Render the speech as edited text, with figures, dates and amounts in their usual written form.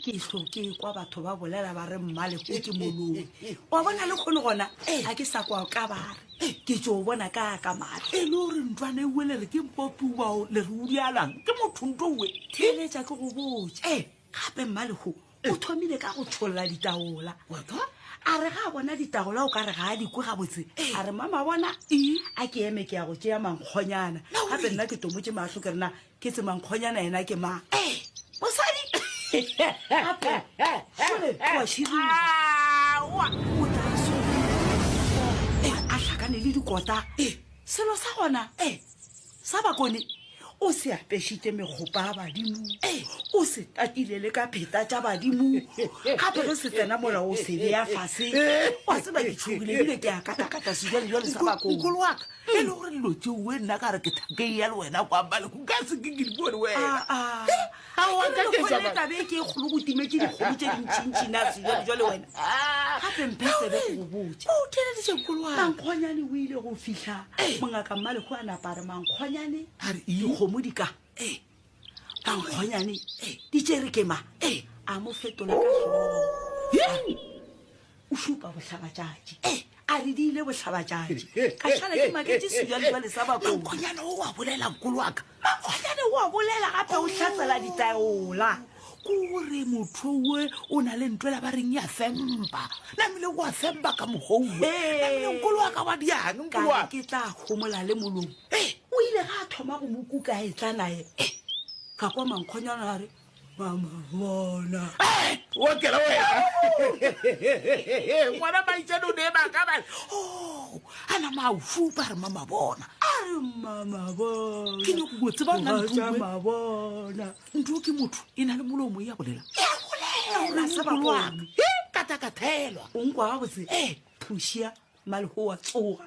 Ke hlo ke kwa batho ba bolela ba re mmaleko ke moloi. Wa bona le kgono gona ga ke sa kwa ka ba re ke tšo bona ka ka mahlo. E le gore ntlwana ewe le re ke mpopi bao le re o dialang ke motho nto owe. Theeletša ke go botše. Gape mmalego o thomile ka go tšholla ditaola. A re ga a bona ditaola o ka re ga a di kwe gabotse. A re mama bona a ke eme ke ya go tšea mankgonyana. Gape nna ke tomotše mahlo ke re na ke tse mankgonyana yena ke mang mosadi gape šole wa širuga o tla so a hlakane le dikota selo sa gona sa bakone o se apešitše megopa a badimo o se tatile le ka pheta tša badimo gape ge se tsena mola o se beya fase wa tseba ke tšhogile ebile ke a katakata sejwalejwale sa bakone mokolo waka e le gore dilo tšeo nna ka re ke thakei ya le wena kwa maleko ka se ke ke di bone wena Ah, ah. Aowa, ka ke Kgone tabe ke e kgolo go timetse dikgomo tše dintšintši na sejwalejwale wena gape mphe tsebe go go botša o theleditše mokolo wa mankgonyane o ile go fihla mongaka mmalego a napa a re mankgonyane A re, eng? dikgomo di ka mankgonyane di tšere ke ma a mo fetola ka hlogo o šupa bohlabatšatši a re di ile bohlabatšatši ka šala ke maketše sejwalejwale sa bakone mankgonyane o a bolela mokolo wa ka mankgonyane o a bolela gape o hlatsela ditaola kore motho owe o na le ntwela ba reng ya fempa namile o a fempa ka mokgwa owe namile mokolo wa ka wa diang mokolo wa ke tla homola le molomo o ile ga a thoma go mo kuka e tla naye ka kwa mankgonyana a re mama bona o kela wena ngwana maitsane o ne baka ba o a nama a ufupa re mama bona a re mama bona ke nyako go tseba nna ntho ma bona ntho ke motho e na le molomo ya bolela ya bolela sa ba kata ka thelwa o nkwa gabotse eh phušia malhoa tsoga.